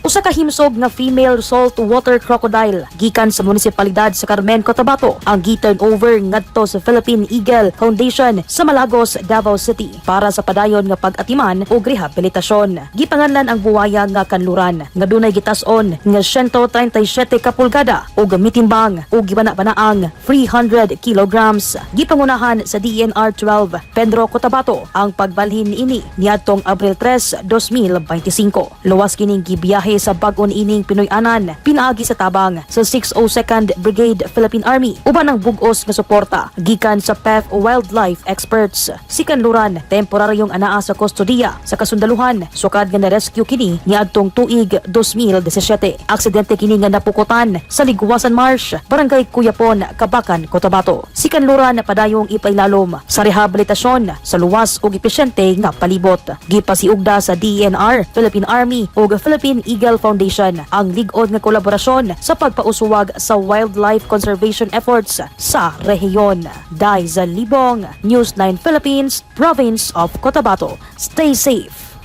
Usa ka himsog nga female saltwater crocodile gikan sa munisipalidad sa Carmen, Cotabato ang gi-turn over ngadto sa Philippine Eagle Foundation sa Malagos, Davao City para sa padayon nga pag-atiman ug rehabilitasyon. Gipanganlan ang buwaya nga Kanluran nga dunay gitas-on nga 137 ka pulgada ug mitimbang ug gibana-banaang 300 kilograms. Gipangunahan sa DENR 12 Pedro Cotabato ang pagbalhin niini niadtong Abril 3, 2025. Luwas kining gibiyahe sa bag-on ining Pinoy-anan pinaagi sa tabang sa 602nd Brigade Philippine Army uban ang bug-os nga suporta gikan sa PEF Wildlife Experts. Si Kanluran temporaryong anaa sa kustodiya sa kasundaluhan sukad nga na-rescue kini niadtong tuig 2017. Aksidente kini nga napukotan sa Liguasan Marsh, Barangay Cuyapon, Kabacan, Cotabato. Si Kanluran padayong ipailalom sa rehabilitasyon sa luwas ug episyente nga palibot. Gipasiugda sa DENR, Philippine Army ug Philippine Eagle Foundation ang lig-on nga kolaborasyon sa pagpauswag sa wildlife conservation efforts sa rehiyon. Daiza Libong, News 9 Philippines, Province of Cotabato. Stay safe.